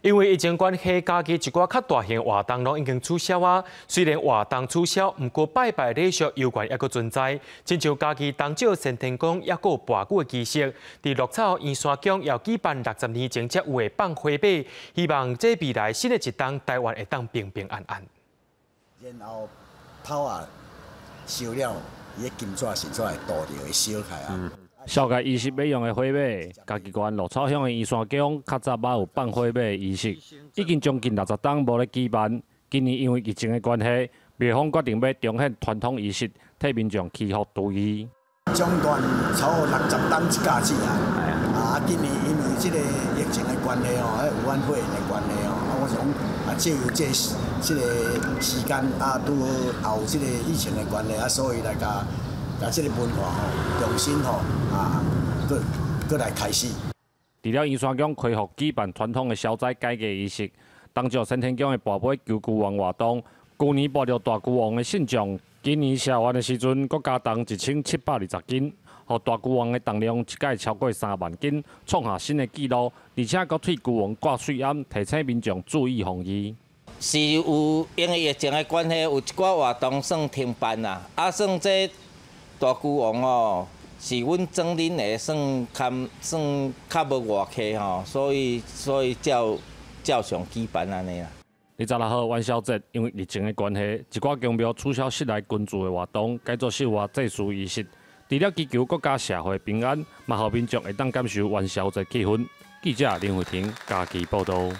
因為疫情關係，嘉義一寡較大型活動攏已經取消啊。雖然活動取消，毋過拜拜禮俗猶原猶閣存在。親像嘉義東石先天宮猶閣有跋龜的儀式，佇鹿草圓山宮也舉辦60年前才有的放火馬，希望這未來新的一冬，台灣會當平平安安。然後炮仔燒了，伊的金紙先出來渡著會燒開啊。燒改儀式欲用的火馬，嘉義縣鹿草鄉的圓山宮較早捌有放火馬的儀式，已經將近60冬無咧舉辦。今年因為疫情的關係，廟方決定欲重現傳統儀式，替民眾祈福助佑。中斷超過60冬一甲子啊！啊，今年因為這個疫情的關係吼，彼武漢肺炎的關係吼，啊，我想啊，藉由這個時間啊，拄好也有這個疫情的關係啊，所以來共共這個文化吼，重新吼啊，閣閣來開始。除了圓山宮恢復舉辦傳統的消災解厄儀式，東石先天宮的跋杯求龜王活動，舊年跋著大龜王的信眾，今年社員的時陣，閣加重1720斤，予大龜王的重量一擺超過3萬斤，創下新的紀錄。而且閣替龜王掛喙罨，提醒民眾注意防疫。是有因為疫情的關係，有一寡活動算停辦啦。啊，算這大龜王吼，是阮祖恁的算較算較無外客吼，所以照常舉辦按呢啦。26號元宵節，因為疫情的關係，一寡宮廟取消室內群聚的活動，改做室外祭祀儀式。除了祈求國家社會平安，嘛予民眾會當感受元宵節氣氛。記者林慧婷嘉義報導。